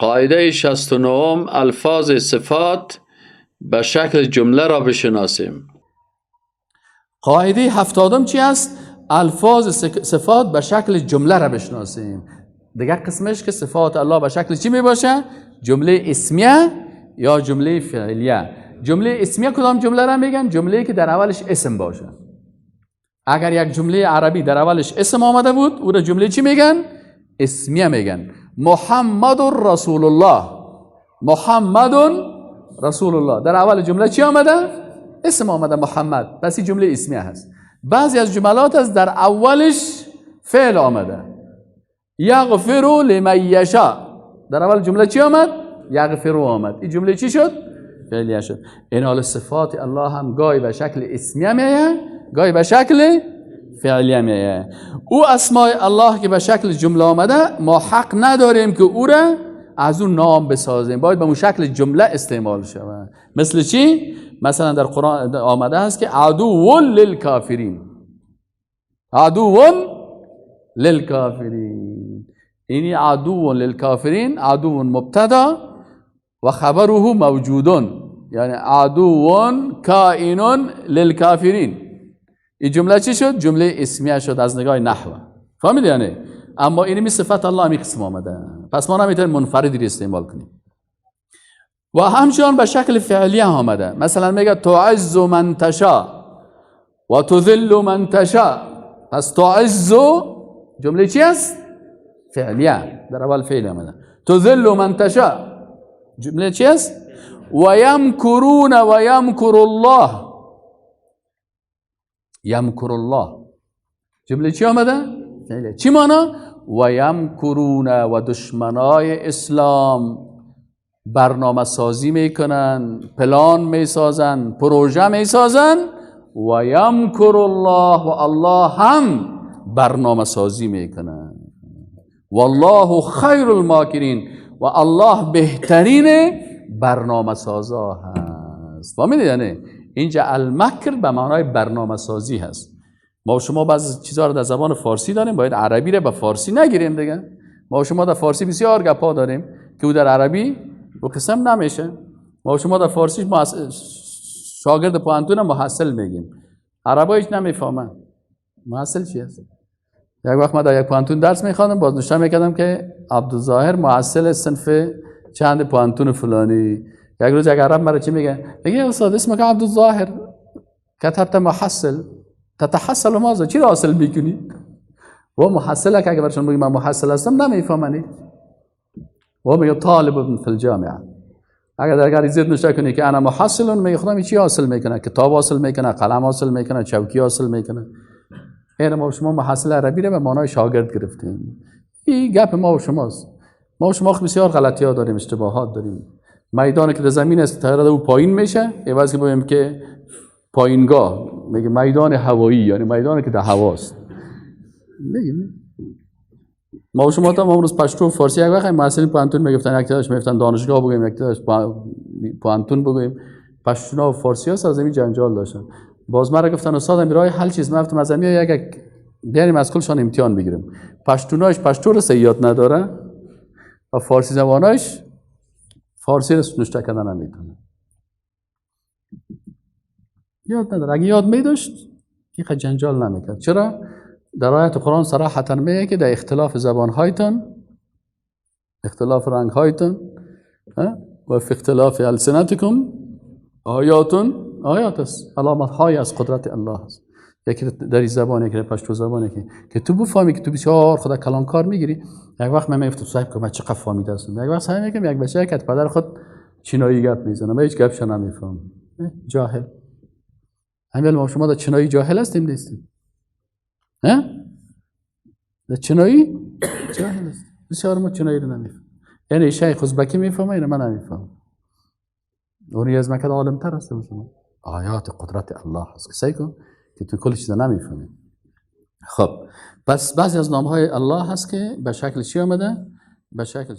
قاعده 69، الفاظ صفات به شکل جمله را بشناسیم. قاعده 70 چی است؟ الفاظ صفات به شکل جمله را بشناسیم. دیگه قسمش که صفات الله به شکل چی می باشه؟ جمله اسمیه یا جمله فعلیه. جمله اسمیه کدام جمله را میگن؟ جمله که در اولش اسم باشه. اگر یک جمله عربی در اولش اسم آمده بود، او را جمله چی میگن؟ اسمیه میگن. محمد رسول الله، محمد رسول الله، در اول جمله چی آمده؟ اسم آمده، محمد. پس این جمله اسمیه هست. بعضی از جملات از در اولش فعل آمده. یغفر لمن یشاء، در اول جمله چی آمد؟ یغفر آمد. این جمله چی شد؟ فعلیه شد. این حال صفات الله هم گاهی به شکل اسمیه میایه، گاهی به شکل فعلیه میایه. او اسماء الله که به شکل جمله آمده، ما حق نداریم که او را از اون نام بسازیم، باید به اون شکل جمله استعمال شود. مثل چی؟ مثلا در قرآن آمده است که عدو للکافرین، عدو للکافرین. اینی عدو للکافرین، عدو مبتدا و خبره موجودون، یعنی عدو کائن للکافرین. این جمله چی شد؟ جمله اسمیه شد از نگاه نحو. فهمیدی یعنی؟ اما اینمی صفت الله همی قسم آمده، پس ما نمیتونیم منفردی رو استعمال کنیم. و همچنان به شکل فعلیه آمده. مثلا میگه تعز من تشا و تذل من تشا. پس تعز جمله چی است؟ فعلیه، در اول فعل آمده. تذل من تشا جمله چی است؟ و یمکرون و یمکر الله. یمکر الله جمله چی آمده؟ فعلیه. چی معنا؟ و یمکرون، و دشمنای اسلام برنامه سازی میکنن، پلان میسازن، پروژه میسازن. و یمکر الله، و الله هم برنامه سازی میکنن. والله خیر الماکرین، و الله بهترین برنامه سازا هست. فهمیدید؟ یعنی اینجا المکر به معنای برنامه سازی هست. ما و شما بعض چیزها رو در زبان فارسی داریم، باید عربی رو به فارسی نگیریم دیگه. ما و شما در فارسی بسیار گپا داریم که او در عربی و قسم نمیشه. ما و شما در فارسی شاگرد پوهنتون محصل میگیم، عربا هیچ نمیفهمن محصل چی هست. یک وقت ما در یک پوهنتون درس میخواندم، باز نوشته میکردم که عبدالظاهر محصل صنف چند پوهنتون فلانی. یک روز یک عرب مرا چی میگه؟ میگه استاد، اسمك عبدالظاهر، كتبت محصل، تتحصل ماذا؟ چی رو حاصل میکنی؟ و محصل که اگه برشون بگیم من محصل هستم، نمیفهمنی و میگه طالب فی الجامعه. اگر در گریزت نوشته کنی که انا محصل، میگه خودم چی حاصل میکنه؟ کتاب حاصل میکنه، قلم حاصل میکنه، چوکی حاصل میکنه. این ما شما محصل عربی رو به معنای شاگرد گرفتیم. این گپ ما و شماست. ما و شما بسیار غلطی ها داریم، اشتباهات داریم. میدان که در زمین است، طیاره او پایین میشه، عوض که بگیم که پایینگاه، میگه میدان هوایی، یعنی میدان که در هواست میگیم. ما و شما تا ما امروز پشتو و فارسی، یک وقت محصلین پوهنتون میگفتن، یک تعدادش میگفتن دانشگاه بگوییم، یک تعدادش پوهنتون بگوییم. پشتونا و فارسی ها از این جنجال داشتن. باز مرا گفتن استاد، راه حل چیز؟ من گفتم از یک بیاریم از کلشان امتحان بگیریم. پشتوناش پشتو رو یاد نداره و فارسی زباناش فارسی رو نوشته کردن نمیتونه، یاد نداره. اگه یاد می داشت، این جنجال نمیکرد. چرا؟ در آیت قرآن صراحتا میگه که در اختلاف زبان هایتان، اختلاف رنگ هایتان و فی اختلاف السنتکم آیات، آیات است، علامت های از قدرت الله است. یکی در زبان، یکی پشتو زبان، یکی که تو بفهمی که تو بسیار خدا کلان کار میگیری. یک وقت من میگفتم صاحب که من چقدر فهمیده هستم. یک وقت صاحب میگم یک بچه که پدر خود چینایی گپ میزنه، من هیچ گپش نمیفهمم. جاهل. همین ما شما در چینایی جاهل هستیم، نیستیم؟ ها، در چینایی جاهل است. بسیار ما چینایی رو نمیفهم. یعنی شیخ ازبکی میفهمه، اینو من نمیفهمم. اون از مکه عالم تر است. مثلا آیات قدرت الله هست که سعی کن که تو کل چیز نمیفهمی. خب، پس بعضی از نام های الله هست که به شکل چی آمده؟ به شکل